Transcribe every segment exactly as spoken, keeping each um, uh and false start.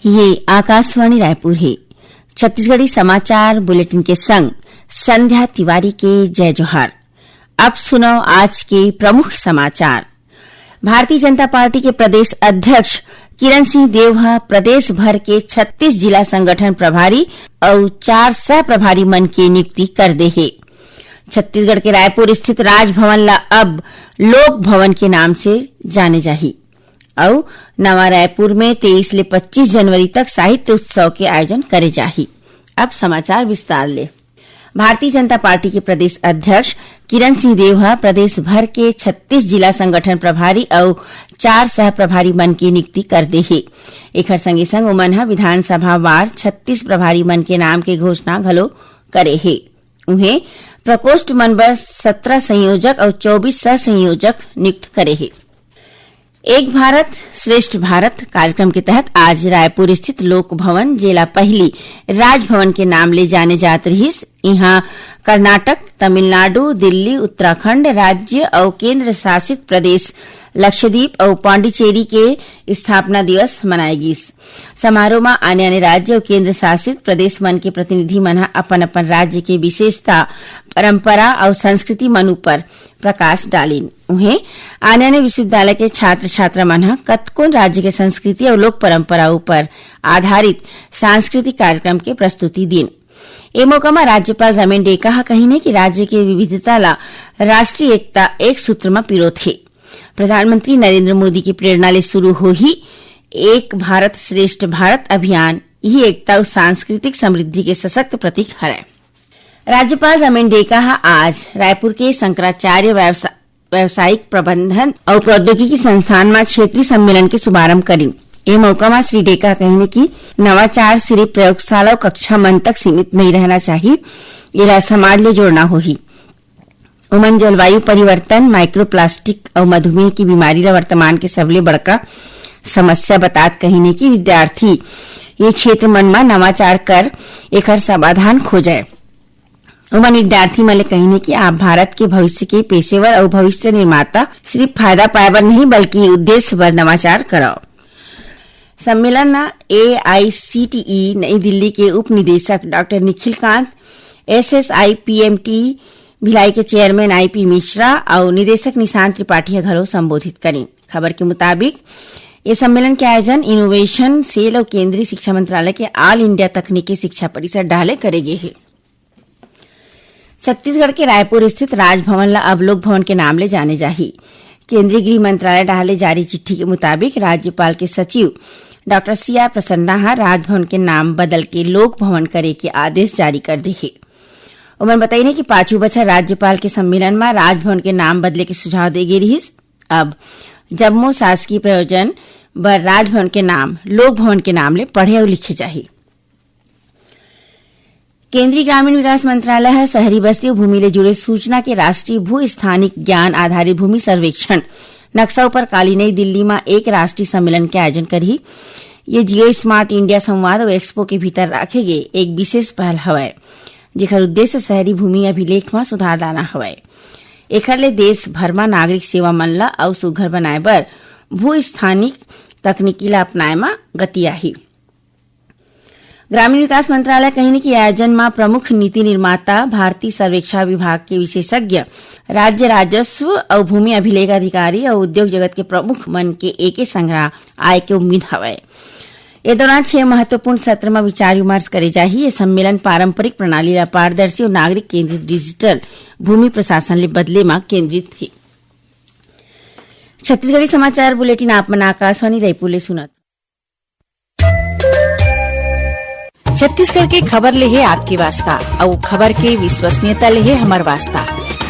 ये आकाशवाणी रायपुर हे। छत्तीसगढ़ी समाचार बुलेटिन के संग संध्या तिवारी के जय जोहार। अब सुनव आज के प्रमुख समाचार। भारतीय जनता पार्टी के प्रदेश अध्यक्ष किरण सिंह देव ह प्रदेश भर के छत्तीस जिला संगठन प्रभारी अउ चार सह प्रभारी मन के नियुक्ति कर दे हे। छत्तीसगढ़ के रायपुर स्थित राजभवन ला अब लोक भवन के नाम से जाने जाही। अउ नवा रायपुर में तेईस ले पच्चीस जनवरी तक साहित्य उत्सव के आयोजन करे जाही। अब समाचार विस्तार ले। भारतीय जनता पार्टी के प्रदेश अध्यक्ष किरण सिंह देव ह प्रदेश भर के छत्तीस जिला संगठन प्रभारी अउ चार सह प्रभारी मन के नियुक्ति कर दे हे। एखर संगे संग उमन ह विधानसभा वार छत्तीस प्रभारी मन के नाम के घोषणा घलो करे हे। उहें, प्रकोष्ठ मन बर सत्रह संयोजक अउ चौबीस सह संयोजक नियुक्त करे हे। एक भारत श्रेष्ठ भारत कार्यक्रम के तहत आज रायपुर स्थित लोक भवन, जेला पहिली राजभवन के नाम ले जाने जात रिहिस, इहां कर्नाटक, तमिलनाडु, दिल्ली, उत्तराखंड राज्य अउ केंद्र शासित प्रदेश लक्षद्वीप अउ पांडिचेरी के स्थापना दिवस मनाए गिस। समारोह म आने-आने राज्य अउ केंद्र शासित प्रदेश मन के प्रतिनिधि मन ह अपन-अपन राज्य के विशेषता, परंपरा अउ संस्कृति मन ऊपर प्रकाश डालिन। उहें, आने-आने विश्वविद्यालय के छात्र-छात्रा मन ह कतकोन राज्य के संस्कृति अउ लोक परंपरा ऊपर आधारित सांस्कृतिक कार्यक्रम के प्रस्तुति दीन। ए मौका म राज्यपाल रमेन डेका ह कहिन हे कि राज्य के विविधता ला राष्ट्रीय एकता एक सूत्र म पिरोत हे। प्रधानमंत्री नरेंद्र मोदी के प्रेरणा ले शुरू होही एक भारत श्रेष्ठ भारत अभियान, इही एकता अउ सांस्कृतिक समृद्धि के सशक्त प्रतीक हरय। राज्यपाल रमेन डेका ह आज रायपुर के शंकराचार्य व्यवसा-, व्यावसायिक प्रबंधन अउ प्रौद्योगिकी संस्थान म क्षेत्रीय सम्मेलन के शुभारंभ करिन। ए मौका म श्री डेका कहिन कि नवाचार सिर्फ प्रयोगशाला अउ कक्षा मन तक सीमित नइ रहना चाही, एला समाज ले जोड़ना होही। उमन जलवायु परिवर्तन, माइक्रोप्लास्टिक अउ मधुमेह की बीमारी ला वर्तमान के सबले बड़का समस्या बतात कहिन हे कि विद्यार्थी ये क्षेत्र मन म नवाचार कर एकर समाधान खोजय। उमन विद्यार्थी मन ले कहिन हे कि आप भारत के भविष्य के पेशेवर अउ भविष्य निर्माता सिर्फ फायदा पाए बर नहीं, बल्कि उद्देश्य बर नवाचार करव। सम्मेलन ला एआईसीटीई नई दिल्ली के उप निदेशक doctor Nikhil Kant, SSI PMT Bhilai के चेयरमैन आईपी मिश्रा अउ निदेशक निशांत त्रिपाठी ह घलो संबोधित करिन। खबर के मुताबिक, ये सम्मेलन के आयोजन इनोवेशन सेल अउ केंद्रीय शिक्षा मंत्रालय के ऑल इंडिया तकनीकी शिक्षा परिषद डहार ले करे गे हे। छत्तीसगढ़ के रायपुर स्थित राजभवन ला अब लोक भवन के नाम ले जाने जाही। केंद्रीय गृह मंत्रालय डहार ले जारी चिट्ठी के मुताबिक, राज्यपाल के सचिव डॉक्टर सीआर प्रसन्ना ह राजभवन के नाम बदल के लोक भवन करे के आदेश जारी कर दे हे। उमन बताइन हे कि पाछू बछर राज्यपाल के सम्मेलन म राजभवन के नाम बदले के सुझाव दे गे रिहिस। अब जम्मो शासकीय प्रयोजन बर राजभवन के नाम लोक भवन के नाम ले पढ़े अउ लिखे जाही। केंद्रीय ग्रामीण विकास मंत्रालय ह शहरी बस्ती अउ भूमि ले जुड़े सूचना के राष्ट्रीय भू स्थानिक ज्ञान आधारित भूमि सर्वेक्षण नक्शा ऊपर काली नई दिल्ली म एक राष्ट्रीय सम्मेलन के आयोजन करही। ये जियो स्मार्ट इंडिया संवाद अउ एक्सपो के भीतर राखे गे एक विशेष पहल हवय, जेकर उद्देश्य शहरी भूमि अभिलेख म सुधार लाना हवय। एखर ले देश भर म नागरिक सेवा मन ल अउ सुघ्घर बनाए बर भू स्थानिक तकनीकी ल अपनाए म गति आही। ग्रामीण विकास मंत्रालय कहिन कि आयोजन म प्रमुख नीति निर्माता, भारतीय सर्वेक्षण विभाग के विशेषज्ञ, राज्य राजस्व अउ भूमि अभिलेख अधिकारी अउ उद्योग जगत के प्रमुख मन के एके संघरा आय के उम्मीद हवय। ए दौरान छह महत्वपूर्ण सत्र म विचार विमर्श करे जाही। ये सम्मेलन पारंपरिक प्रणाली ला पारदर्शी अउ नागरिक केंद्रित डिजिटल भूमि प्रशासन ले बदले म केंद्रित हे। छत्तीसगढ़ी समाचार बुलेटिन आप मन आकाशवाणी रायपुर ले सुनत। छत्तीसगढ़ के खबर ले हे आपके वास्ता, अउ खबर के विश्वसनीयता ले हे हमर वास्ता।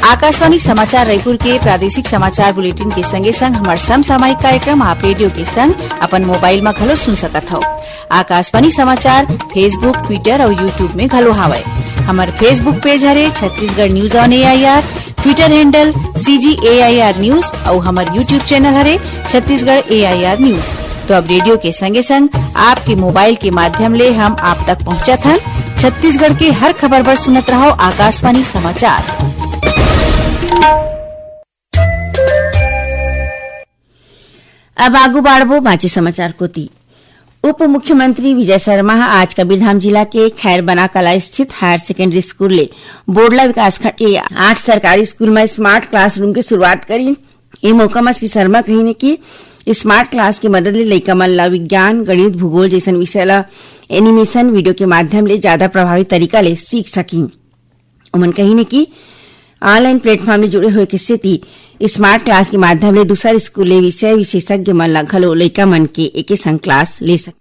आकाशवाणी समाचार रायपुर के प्रादेशिक समाचार बुलेटिन के संगे संग हमर समसामयिक कार्यक्रम आप रेडियो के संग अपन मोबाइल म घलो सुन सकत हव। आकाशवाणी समाचार Facebook, Twitter अउ YouTube में घलो हावय। हमर Facebook पेज हरे Chhattisgarh news on AIR, Twitter handle CG AIR news अउ हमर YouTube चैनल हरे छत्तीसगढ़ एआईआर न्यूज। तो अब रेडियो के संगे संग आपके मोबाइल के माध्यम ले हम आप तक पहुंचत हन। छत्तीसगढ़ के हर खबर बर सुनत रहो आकाशवाणी समाचार। अब आगू बाढ़बो बांचे समाचार कोती। उप मुख्यमंत्री विजय शर्मा ह आज कबीरधाम जिला के खैरबना कला स्थित हायर सेकेंडरी स्कूल ले बोडला विकासखंड के आठ सरकारी स्कूल म स्मार्ट क्लासरूम के शुरुआत करीन। ए मौका म श्री शर्मा कहिन कि स्मार्ट क्लास के मदद ले लइका मन ला विज्ञान, गणित, भूगोल जइसन विषय ला एनिमेशन वीडियो के माध्यम ले ज्यादा प्रभावी तरीका ले सीख सकिन। उमन कहिन कि ऑनलाइन प्लेटफॉर्म ले जुड़े होए के सेती स्मार्ट क्लास के माध्यम ले दूसर स्कूल ले विषय विशेषज्ञ मन ला घलो लइका मन के एके संग क्लास ले सके।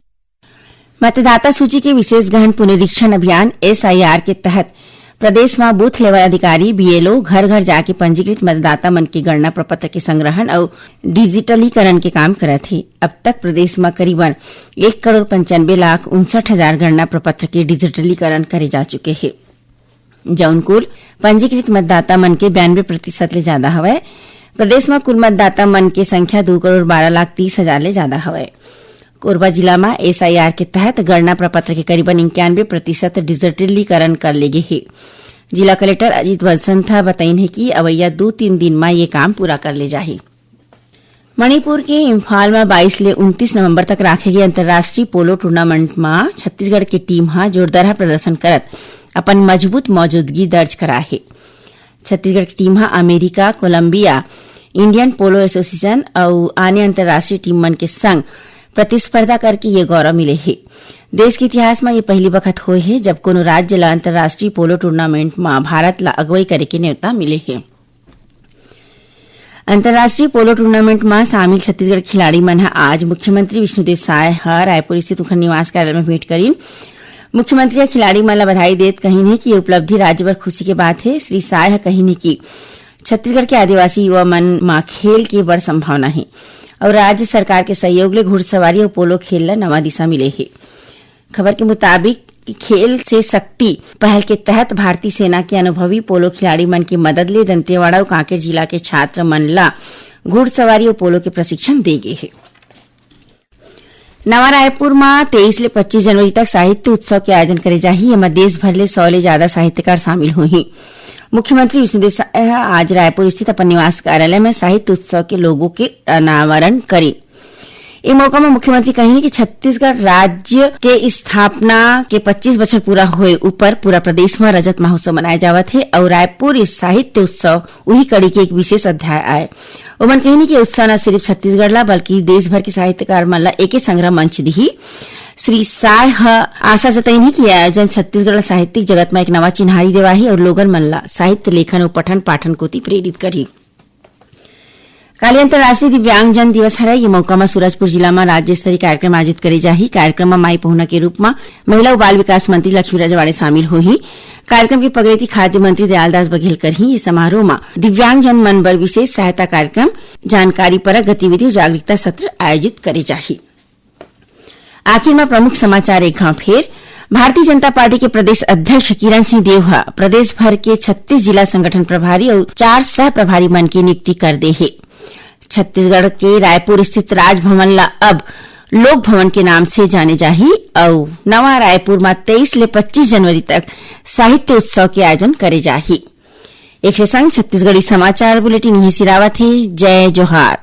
मतदाता सूची के विशेष गहन पुनरीक्षण अभियान, एसआईआर, के तहत प्रदेश म बूथ लेवल अधिकारी, बीएलओ, घर घर जाके पंजीकृत मतदाता मन के गणना प्रपत्र के संग्रहण अउ डिजिटलीकरण के काम करत हे। अब तक प्रदेश म करीबन एक करोड़ पंचानबे लाख उनसठ हजार गणना प्रपत्र के डिजिटलीकरण करे जा चुके हे, जउन कुल पंजीकृत मतदाता मन के बयानबे प्रतिशत ले ज्यादा हवय। प्रदेश म कुल मतदाता मन के संख्या दू करोड़ बारह लाख तीस हजार ले ज्यादा हवय। कोरबा जिला म एसआईआर के तहत गणना प्रपत्र के करीबन इक्यानबे प्रतिशत डिजिटलीकरण कर ले गे हे। जिला कलेक्टर अजीत वसंत ह बतइन हे कि अवइया दू तीन दिन म ये काम पूरा कर ले जाही। मणिपुर के इम्फाल म बाईस ले उनतीस नवंबर तक राखे गे अंतर्राष्ट्रीय पोलो टूर्नामेंट म छत्तीसगढ़ के टीम ह जोरदार प्रदर्शन करत अपन मजबूत मौजूदगी दर्ज करा हे। छत्तीसगढ़ की टीम ह America, Colombia, Indian polo association अउ आने अंतर्राष्ट्रीय टीम मन के संग प्रतिस्पर्धा करके ये गौरव मिले हे। देश के इतिहास म ये पहली बखत होए हे, जब कोनो राज्य ला अंतर्राष्ट्रीय पोलो टूर्नामेंट म भारत ला अगुवाई करे के न्योता मिले हे। अंतर्राष्ट्रीय पोलो टूर्नामेंट म शामिल छत्तीसगढ़ खिलाड़ी मन ह आज मुख्यमंत्री विष्णुदेव साय ह रायपुर स्थित उखर निवास कार्यालय म भेंट करीन। मुख्यमंत्री ह खिलाड़ी मन ला बधाई देत कहिन हे कि ये उपलब्धि राज्य बर खुशी के बात हे। श्री साय ह कहिन हे कि छत्तीसगढ़ के आदिवासी युवा मन म खेल के बड़ संभावना हे अउ राज्य सरकार के सहयोग ले घुड़सवारी अउ पोलो खेल ला नवा दिशा मिले हे। खबर के मुताबिक, खेल से शक्ति पहल के तहत भारतीय सेना के अनुभवी पोलो खिलाड़ी मन की मदद ले दंतेवाड़ा अउ कांकेर जिला के छात्र मन ला घुड़सवारी अउ पोलो के प्रशिक्षण दे गे हे। नवा रायपुर म तेईस ले पच्चीस जनवरी तक साहित्य उत्सव के आयोजन करे जाही। एमा देश भर ले सौ ले ज्यादा साहित्यकार शामिल होही। मुख्यमंत्री विष्णुदेव साय ह आज रायपुर स्थित अपन निवास कार्यालय में साहित्य उत्सव के लोगो के अनावरण करीन। ए मौका म मुख्यमंत्री कहिन कि छत्तीसगढ़ राज्य के स्थापना के पच्चीस बछर पूरा होए ऊपर पूरा प्रदेश म रजत महोत्सव मनाए जावत हे अउ रायपुर साहित्य उत्सव उही कड़ी के एक विशेष अध्याय आय। ओमन कहिन कि उत्सव न सिर्फ छत्तीसगढ़ ला बल्कि देश भर के साहित्यकार मन ला एके संग मंच दिही। श्री साय ह आशा जतइन हे कि ये आयोजन छत्तीसगढ़ ला साहित्यिक जगत म एक नवा चिन्हारी देवाही अउ लोगन मन ला साहित्य लेखन अउ पठन पाठन कोति प्रेरित करही। काली अंतर्राष्ट्रीय दिव्यांगजन दिवस हरय। ये मौका म सूरजपुर जिला म राज्य स्तरीय कार्यक्रम आयोजित करे जाही। कार्यक्रम म माई पहुना के रूप म महिला अउ बाल विकास मंत्री लक्ष्मी रजवाड़े शामिल होही। कार्यक्रम के पगरेती खाद्य मंत्री दयालदास बघेल करही। ये समारोह म दिव्यांगजन मन बर विशेष सहायता कार्यक्रम, जानकारी परक गतिविधि अउ जागरूकता सत्र आयोजित करे जाही। आखिर म प्रमुख समाचार एक घाव फेर। भारतीय जनता पार्टी के प्रदेश अध्यक्ष किरण सिंह देव ह प्रदेश भर के छत्तीस जिला संगठन प्रभारी अउ चार सह प्रभारी मन के नियुक्ति कर दे हे। छत्तीसगढ़ के रायपुर स्थित राजभवन ला अब लोक भवन के नाम से जाने जाही अउ नवा रायपुर म तेईस ले पच्चीस जनवरी तक साहित्य उत्सव के आयोजन करे जाही। एखरे संग छत्तीसगढ़ी समाचार बुलेटिन इहें सिरावत हे। जय जोहार।